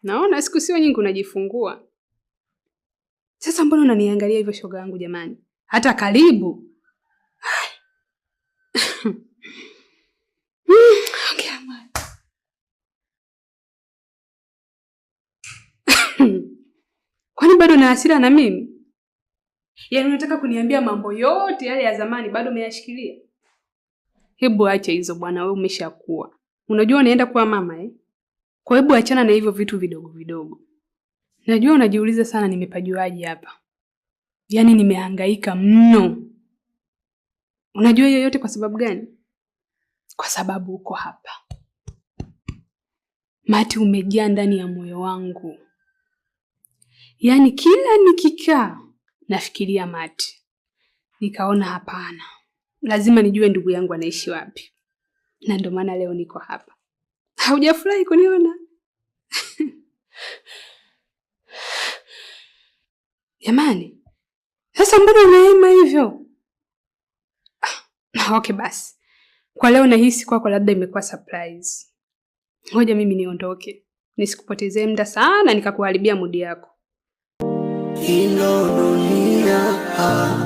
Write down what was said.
Naona siku sio nyingi unajifungua. Sasa mbona unaniangalia hivyo shoga yangu jamani? Hata karibu. Okay, amani. Kwani bado na hasira na mimi? Yaani unataka kuniambia mambo yote yale ya zamani bado umeyashikilia? Hebu acha hizo bwana, wewe umeshakuwa. Unajua unaenda kuwa mama eh? Kwa hebu achana na hivyo vitu vidogo vidogo. Najua unajiuliza sana nimepajuaje hapa. Yaani nimehangaika mno. Unajua hiyo yote kwa sababu gani? Kwa sababu uko hapa. Mati, umejaa ndani ya moyo wangu. Yaani kila nikikaa nafikiria Mati. Nikaona hapana, lazima nijue ndugu yangu anaishi wapi, na ndio maana leo niko hapa. Haujafurahi kuniona? Jamani, sasa mbona unaema hivyo? Ah, okay basi, kwa leo nahisi kwako labda imekuwa surprise. Ngoja mimi niondoke, nisikupotezee muda sana nikakuharibia mudi yako. Ino dunia.